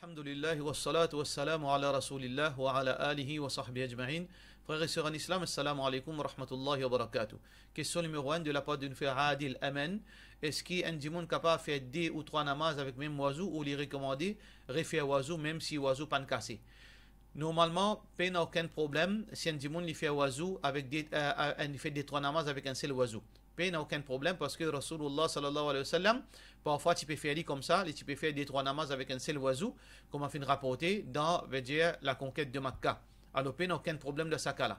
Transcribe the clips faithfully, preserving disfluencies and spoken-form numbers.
Alhamdulillah, wassalatu wassalamu ala rasoulillah, wa ala alihi wa sahbihi ajmain. Frer e ser an Islam, assalamu alaikum wa rahmatullahi wa barakatuh. Kestion nimero enn de lapar de enn frer Adil Aman. Eski enn dimoun kapav fer de ou trwa namaz avek mem wazou, ou li rekomande refer wazou mem si wazou pann kase? Normalman, pena okenn problem si enn dimoun li fer wazou avek de, eh, eh, li fer de trwa namaz avek enn sel wazou. Pena okenn problem, parski Rasoulillah sallallahu alayhi wa sallam, parfwa ti pe fer li koumsa, li ti pe fer de trwa namaz avek enn sel wazou, kouma finn raporte dan, vedir, lakonket de Makka. Alor, pena okenn problem dan sa ka la.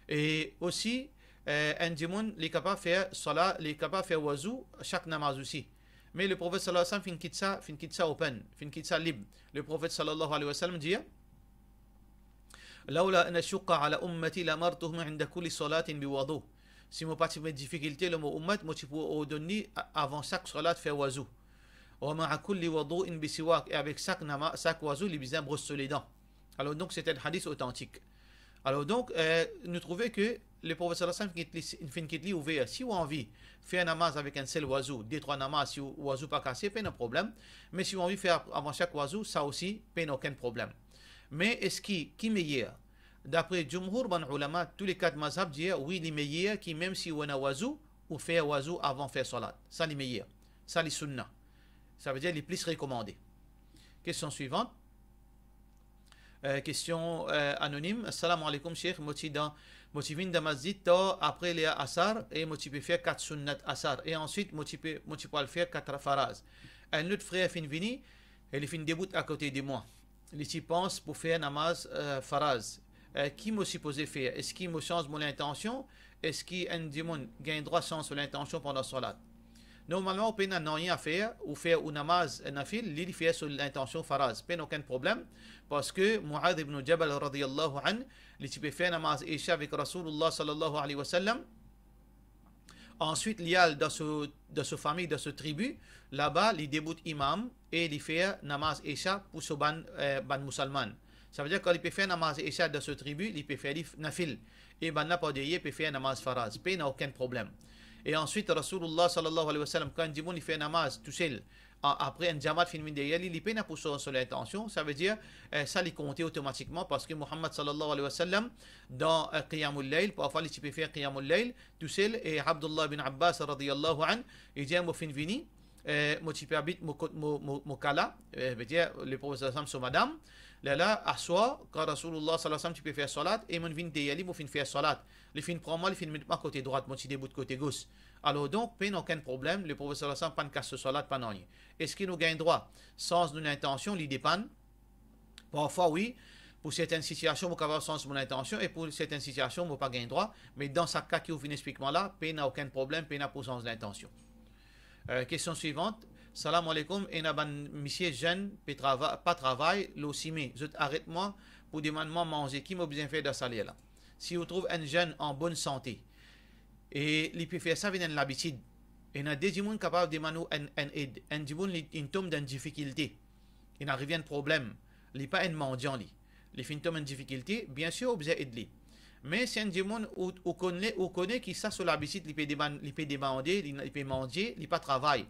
E osi, eh, enn dimoun, li kapav fer sala, li kapav fer wazou sak namaz osi. Me Leprofet sallallahu alayhi wa sallam finn kit sa, finn kit sa open, finn kit sa lib. Leprofet sallallahu alayhi wa sallam dir, "Lawla an ashqa ala ummati lamartuhum inda kulli salatin biwudu." Si mo pa ti met difikilte lor mo ummat, mo ti pou ordonn li a-, avan sak salat fer wazou. "Wa ma'a kulli wudu'in bisiwak", e avek sak nama-, sak wazou, li bizin bros so ledan. Alor donk, se enn hadis otantik. Alor donk, eh, nou trouve ke Leprofet sallallahu alayhi wa sallam finn kit li, finn kit li ouver. Si ou anvi fer namaz avek enn sel wazou, de trwa namaz, si ou wazou pa kase, pena problem. Me si ou anvi fer ap-, avan sak wazou, sa osi, pena okenn problem. Me eski ki meyer? Dapre djoumhour bann oulama, tou le kat mazhab dir, wi, li meyer ki mem si ou ena wazou, ou fer wazou avan fer salat. Sa li meyer. Sa li sunna. Savedir li plis rekomande. Kestion swivant. Eh, kestion, eh, anonim. Assalamu alaikum, Sheikh. Mo ti dan, mo ti vinn dan masjid tar apre ler asar e mo ti pe fer kat sunnat asar. E answit, mo ti pe, mo ti pou al fer kat faraz. Enn lot frer finn vini e li finn debout akote de mwa. Li ti pans pou fer namaz, eh, faraz. Eh, ki mo sipoze fer? Eski mo sanz mo lintansion? Eski enn dimoun gagn drwa sanz so lintansion pandan salat? Normalman, ou pena nanye a fer, ou fer ou namaz, eh, nafil, li, li fer so lintansion faraz. Pena okenn problem, parski Muadh ibn Jabal radiyallahu anhu, li ti pe fer namaz Isha avek Rasoulillah sallallahu alayhi wa sallam. Answit, li al dan so, dan so fami, dan so tribi, laba, li debout imam e li fer namaz Isha pou so bann, eh, bann mousalman. Savedir, kan li pe fer namaz Isha dan so tribi, li pe fer li nafil. E bannla par deryer pe fer namaz faraz. Pena okenn problem. E answit, Rasoulillah sallallahu alayhi wa sallam, kan enn dimoun li fer namaz tousel, a-, apre enn jamat finn vinn deryer li, li pena pou sanz so lintansion, savedir, eh, sa li konte otomatikman, parski Muhammad sallallahu alayhi wa sallam, dan, eh, Qiyamul Layl, parfwa li ti pe fer Qiyamul Layl tousel, e Abdullah bin Abbas radiyallahu anhu, li dir, mo finn vini, eh, mo ti pe abit mo kot, mo, mo, mo kala, eh, vedir Leprofet sallallahu alayhi wa sallam so madam, lerla, aswar, kan Rasoulillah sallallahu alayhi wa sallam ti pe fer salat, e mo'nn vinn deryer li, mo finn fer salat. Li finn pran mwa, li finn met mwa kote drwat, mo ti debout kote gos. Alor donk, pena okenn problem, Leprofet sallallahu alayhi wa sallam pann kas so salat, pa nanye. Eski nou gagn drwa sanz nou lintansion? Li depann. Parfwa, wi, pou sertenn sitiasion, mo kapav sanz mo lintansion, e pou sertenn sitiasion, mo pa gagn drwa, me dan sa ka ki ou finn explik mwa la, pena okenn problem, pena pou sanz lintansion. Eh, kestion swivant. Salam aleykoum, ena bann misie zenn pe trava-, pa travay lor sime, zot aret mwa pou demann mwa manze, ki mo bizin fer dan sa ler la? Si ou trouv enn zenn an bonn sante, e li pe fer sa vinn enn labitid, ena de dimoun kapav demann ou enn, enn ed. Enn dimoun li, inn tom dan difikilte, inn ariv enn problem, li pa enn mandian li, li finn tom enn difikilte, biensir ou bizin ed li. Me si enn dimoun ou, ou kone, ou kone ki sa so labitid, li pe demann, li pe demande, li, li pe manze, li pa travay,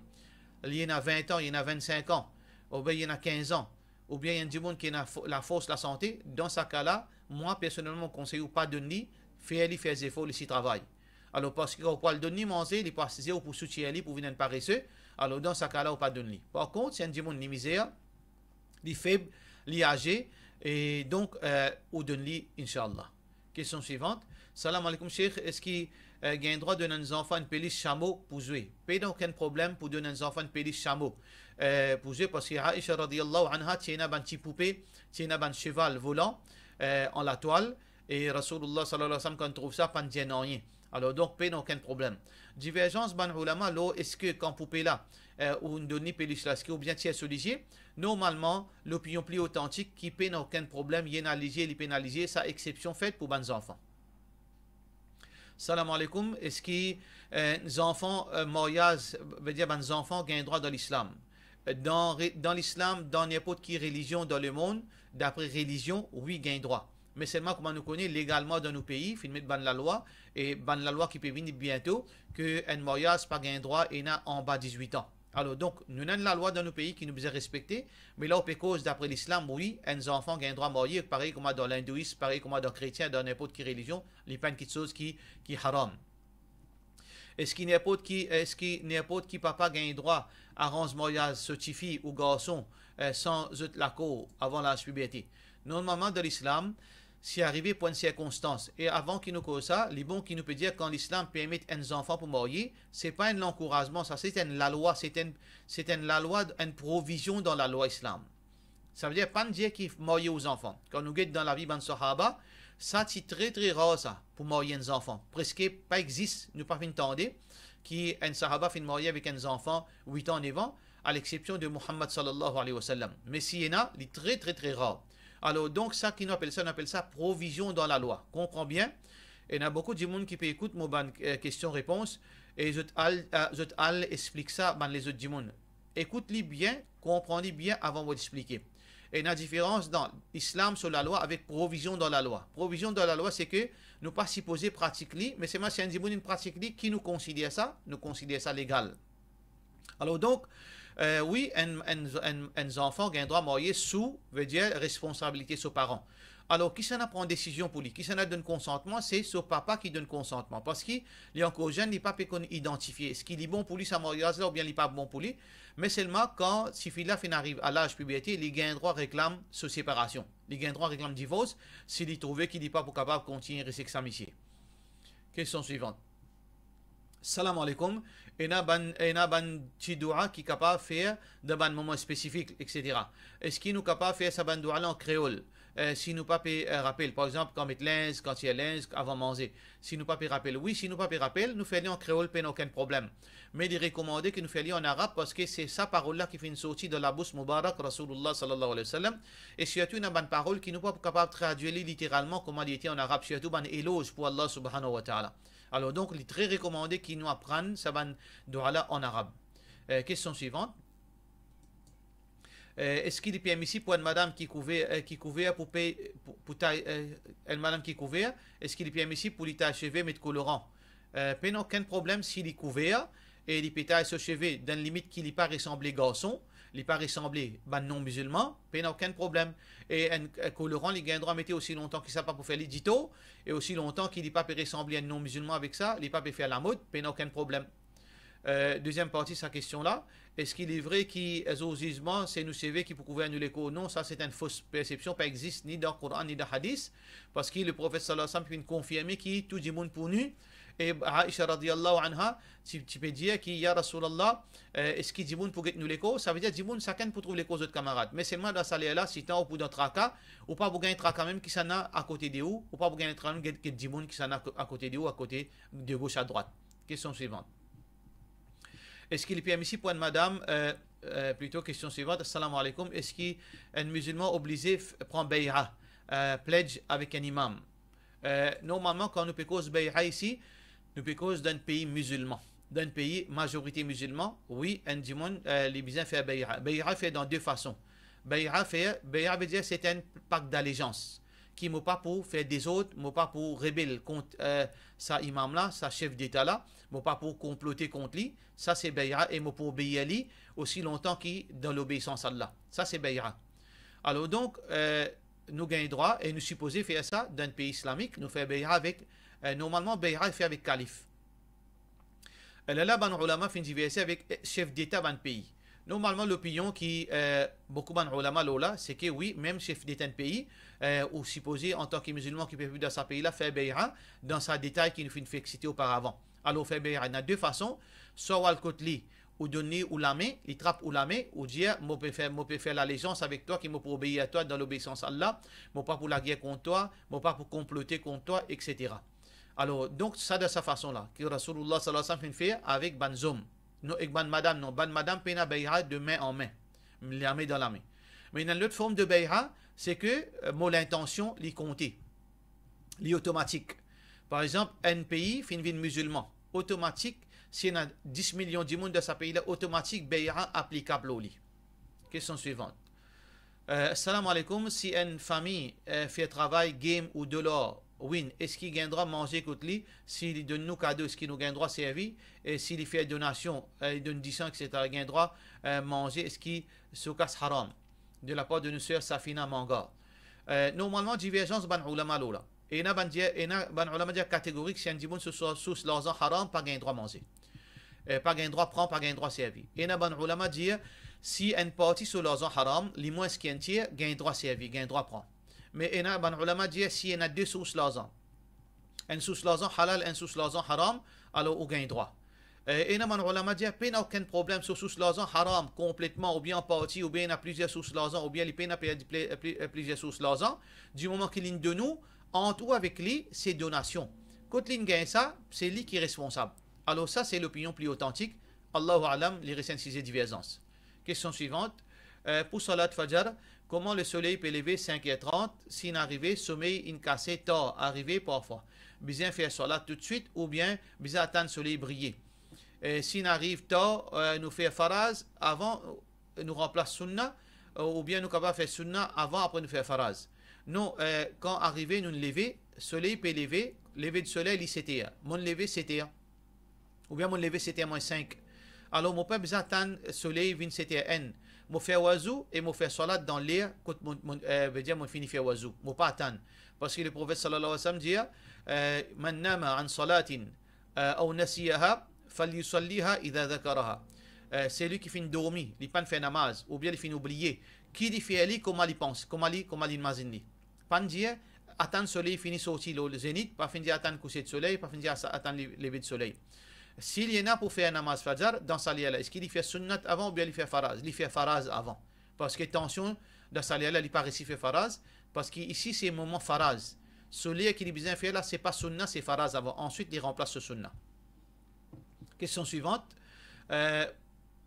li ena vin an, li ena vinn-sink an, oubien li ena kinz an, oubien enn dimoun ki ena fo-, lafors, lasante, dan sa ka la, mwa personelman mo konsey ou pa donn li, fer li fer zefor, li si travay. Alor, parski kan ou pou al donn li manze, li pou asize, ou pou soutir li, pou vinn enn parese, alor dan sa ka la, ou pa donn li. Par kont, si enn dimoun li mizer, li feb, li aze, e donk, eh, ou donn li, inshallah. Kestion swivant. Salam aleykoum, Sheikh. Eski, eh, gagn drwa donn enn zanfan enn pelis samo pou zwe? Pena okenn problem pou donn enn zanfan enn pelis samo, eh, pou zwe, parski Aisha radiyallahu anha ti ena bann ti poupe, ti ena bann seval volan, eh, an latwal, e Rasoulillah sallallahu alayhi wa sallam, kan trouv sa, pann dir nanye. Alor donk, pena okenn problem. Diverzans bann oulama lor eski kan poupe la, eh, ou donn li pelis la, eski oblize tir so lizie? Normalman, lopinion pli otantik ki pena okenn problem, li ena lizie, li pena lizie, sa eksepsion fet pou bann zanfan. Salam aleykoum, eski, eh, zanfan, eh, maryaz, vedir bann zanfan gagn drwa dan Lislam? Dan re-, dan Lislam, dan ninport ki relizion dan lemond, dapre relizion, wi, gagn drwa. Me selman, kouma nou kone, legalman dan nou pei, finn met bann lalwa, e bann lalwa ki pe vini biento, ke enn maryaz pa gagn drwa ena anba dizwit an. Alor, donk, nou ena enn lalwa dan nou pei ki nou bizin respekte, me la ou pe koz dapre Lislam, wi, enn zanfan gagn drwa marye, parey kouma dan lindouis, parey kouma dan kretien, dan ninport ki relizion, li pa enn kiksoz ki, ki haram. Eski ninport ki, eski ninport ki papa gagn drwa aranz maryaz so tifi ou garson, eh, san zot lakor avan laz piberte? Normalman, dan Lislam, si arive pou enn sirkonstans, e avan ki nou koz sa, li bon ki nou pe dir kan Lislam permet enn zanfan pou marye, se pa enn lankourazman, sa se enn lalwa, se enn, se enn lalwa, enn provizion dan lalwa Islam. Savedir, pa'nn dir ki marye ou zanfan. Kan nou get dan lavi bann sahaba, sa ti tre, tre rar sa, pou marye enn zanfan. Preske pa exis, nou pa finn tande ki enn sahaba finn marye avek enn zanfan wit an, nef an, a lexepsion de Muhammad sallallahu alayhi wa sallam. Me si ena, li tre, tre, tre rar. Alor, donk, sa ki nou apel sa, nou apel sa provizion dan lalwa. Konpran bien. Ena boukou dimoun ki pe ekout mo bann, eh, kestion-repons, e zot al, eh, zot al explik sa bann lezot dimoun. Ekout li bien, konpran li bien avan mo explike. Ena diferans dan Islam so lalwa avek provizion dan lalwa. Provizion dan lalwa, se ke nou pa sipoze pratik li, me selman si enn dimoun inn pratik li, ki nou konsider sa, nou konsider sa legal. Alor donk, eh, wi, enn, enn, enn, enn zanfan gagn drwa marye sou, vedir responsabilite so paran. Alor, kisannla pran desizion pou li, kisannla donn konsantman, se so papa ki donn konsantman. Parski li ankor zenn, li pa pe konn idantifie eski li bon pou li sa maryaz la oubien li pa bon pou li. Me selman, kan tifi la finn ariv a laz piberte, li gagn drwa reklam so separasion. Li gagn drwa reklam divors, si li trouve ki li pa pou kapav kontign res ek sa misie. Kestion swivan. Salam aleykoum. Ena bann, ena bann ti doua ki kapav fer dan bann moman spesifik, et cetera. Eski nou kapav fer sa bann doua la an kreol, eh, si nou pa pe, eh, rapel? Par exanp, kan met linz, kan tir linz, avan manze. Si nou pa pe rapel, wi, si nou pa pe rapel, nou fer li an kreol, pena okenn problem. Me li rekomande ki nou fer li an arab, parski se sa parol la ki finn sorti dan labous moubarak Rasoulillah sallallahu alayhi wa sallam. E sirtou, ena bann parol ki nou pa pou kapav tradwir li literalman kouma li ete an arab, sirtou bann eloz pou Allah subhanahu wa ta'ala. Alor donk, li tre rekomande ki nou aprann sa bann doua la an arab. Eh, kestion swivan. Eh, eski li permisib pou enn madam ki kouver, eh, ki kouver pou pey, pou, pou tay, eh, enn madam ki kouver, eski li permisib pou li tay seve, met koloran? Eh, pena okenn problem si li kouver e li pe tay so seve dan limit ki li pa resanble garson, li pa resanble bann non-mizilman, pena okenn problem. E enn, eh, koloran, li gagn drwa mete osi lontan ki sa pa pou fer li ditor, e osi lontan ki li pa pe resanble enn non-mizilman avek sa, li pa pe fer lamod, pena okenn problem. Eh, deziem parti sa kestion la, eski li vre ki, eh, zour zizman, se nou seve ki pou kouver nou lekor? Non, sa se enn fos persepsion, pa exis ni dan Koran ni dan Hadis, parski Leprofet sallallahu alayhi wa sallam finn konfirme ki tou dimoun pou ni, e Aisha radiyallahu anha ti, ti pe dir ki, "Ya Rasoulillah, eh, eski dimoun pou get nou lekor?" Savedir dimoun, sakenn pou trouv lekor zot kamarad. Me selman dan sa ler la, sitan ou pou dan traka, ou pa pou gagn traka mem kisannla akote de ou, ou pa pou gagn traka mem get, get dimoun kisannla ako-, akote de ou, akote de gos a drwat. Kestion swivan. Eski li permisib pou enn madam, eh, eh, plito kestion swivan, Assalamu alaikum, eski enn mizilman oblize f-, pran bay'a, eh, pledge avek enn imam? Eh, normalman, kan nou pe koz bay'a isi, nou pe koz dan enn pei mizilman. Dan enn pei mazorite mizilman, wi, enn dimoun, eh, li bizin fer bay'a. Bay'a fer dan de fason. Bay'a fer, bay'a vedir se enn pak d'alezans, ki mo pa pou fer dezord, mo pa pou rebel kont, eh, sa imam la, sa sef deta la, mo pa pou konplote kont li, sa se bay'a, e mo pou obeir li osi lontan ki dan lobeisans Allah. Sa se bay'a. Alor donk, eh, nou gagn drwa e nou sipoze fer sa dan enn pei islamik, nou fer bay'a avek, eh, normalman bay'a fer avek kalif. E lerla bann oulama finn diverse avek, eh, sef deta bann pei. Normalman, lopinion ki, eh, boukou bann oulama lor la, se ke wi, mem sef deta enn pei, eh, ou sipoze, antan ki mizilman ki pe viv dan sa pei la, fer bay'a dan sa detay ki nou finn fek site oparavan. Alor, fer bay'a, ena de fason, swa ou al kot li, ou donn li ou lame, li trap ou lame, ou dir, "Mo pe fer, mo pe fer lalezans avek twa, ki mo pou obeir a twa dan lobeisans Allah, mo pa pou lager kont twa, mo pa pou konplote kont twa, et cetera." Alor, donk, sa dan sa fason la, ki Rasoulillah sallallahu alayhi wa sallam finn fer avek bann zom. Non, ek bann madam, non, bann madam pena bay'a de main en main, lame dan lame. Me ena enn lot form de bay'a, se ke, eh, mo lintansion, li konte. Li otomatik. Par exanp, enn pei finn vinn mizilman. Otomatik, si ena dis milion dimoun dan sa pei la, otomatik, bay'a aplikab lor li. Kestion swivan. Eh, Salam alaikum, si enn fami, eh, fer travay game ou dolar, win, eski gagn drwa manze kot li? Si li donn nou kado, eski nou gagn drwa servi? E si li fer donasion, eh, li donn disan, et cetera, gagn drwa, eh, manze? Eski so ka haram? De lapar de nou ser Safina Manga. Eh, normalman, diverzans bann oulama lor la. Ena bann dir, ena bann oulama dir kategorik, si enn dimoun so, so, sous larzan haram, pa gagn drwa manze. Eh, pa gagn drwa pran, pa gagn drwa servi. Ena bann oulama dir, si enn parti so larzan haram, li mwins ki enn tier, gagn drwa servi, gagn drwa pran. Me ena bann oulama dir, si ena de sous larzan, enn sous larzan halal, enn sous larzan haram, alor ou gagn drwa. Eh, ena bann oulama dir, pena okenn problem, so sous larzan haram konpletman, oubien an parti, oubien ena plizier sous larzan, oubien li pena pli, pli, plizier sous larzan, dimoman ki linn donn ou, ant ou avek li, se donasion. Kot linn gagn sa, se li ki responsab. Alor sa, se lopinion pli otantik. Allahu alam, li res enn size diverzans. Kestion swivant, eh, pou salat Fajar, kouma lesoley pe leve sink er trant, si inn arive, somey inn kase tar, arive parfwa, bizin fer salat toutswit oubien bizin atann soley briye? Eh, si inn ariv tar, eh, nou fer faraz avan, nou ranplas sunna, eh, oubien nou kapav fer sunna avan, apre nou fer faraz? Non, eh, kan arive, nou leve, soley pe leve, leve de soley, li set er. Monn leve set er. Oubien monn leve set er mwins sink. Alor, mo pa bizin atann soley vinn set er enn. Mo fer wazou e mo fer salat dan ler kot monn, monn, eh, vedir monn fini fer wazou. Mo pa atann. Parski Leprofet sallallahu alayhi wa sallam dir, eh, "Man nama an salatin, eh, aw nasiyaha, falyusalliha idha dhakaraha." Eh, seli ki finn dormi, li pa'nn fer namaz, oubien li finn oubliye, ki li fer li kouma li panse, kouma li, kouma li imazinn li. Pa'nn dir atann soley fini sorti lor zenit, pa finn dir atann kouse de soley, pa finn dir asa-, atann le-, leve de soley. Si li ena pou fer namaz Fajar, dan sa ler la, eski li fer sunnat avan oubien li fer faraz? Li fer faraz avan. Parski atansion, dan sa ler la, li pa resi fer faraz, parski isi se moman faraz. So ler ki li bizin fer la, se pa sunna, se faraz avan. Answit, li ranplas so sunna. Kestion swivant. Eh,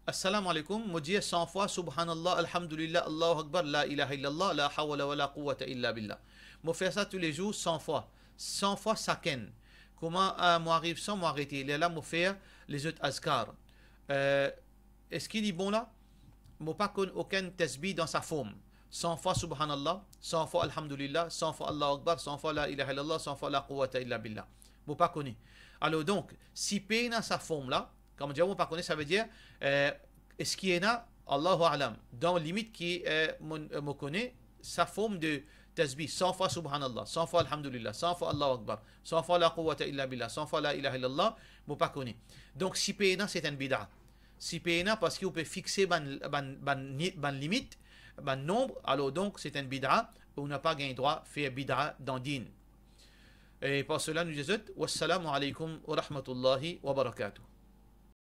Assalamu alaikum, mo dir san fwa Subhanallah, Alhamdulillah, Allahu Akbar, La ilaha illallah, La hawla wa la quwwata illa billah. Mo fer sa toulezour san fwa, san fwa sakenn. Kouma, eh, mo ariv san, mo arete. Lerla mo fer lezot azkar. Eh, eski li bon la? Mo pa konn okenn tasbih dan sa form. San fwa Subhanallah, san fwa Alhamdulillah, san fwa Allahu Akbar, san fwa La ilaha illallah, san fwa La quwwata illa billah. Mo pa kone. Alor donk, si pena sa form la, kan mo dir mo pa kone, savedir, eh, eski ena, Allahu a'lam, dan limit ki, eh, mo, eh, mo kone, sa form de tasbih, san fwa Subhanallah, san fwa Alhamdulillah, san fwa Allahu Akbar, san fwa La quwwata illa billah, san fwa La ilaha illallah, mo pa kone. Donk, si pena, se enn bid'a. Si pena, parski ou pe fixe bann, bann, bann ni-, bann limit, bann nonb, alor donk, se enn bid'a, ou napa gagn drwa fer bid'a dan din. E par sela, nou dir zot, wassalamu alaikum wa rahmatullahi wa barakatuh.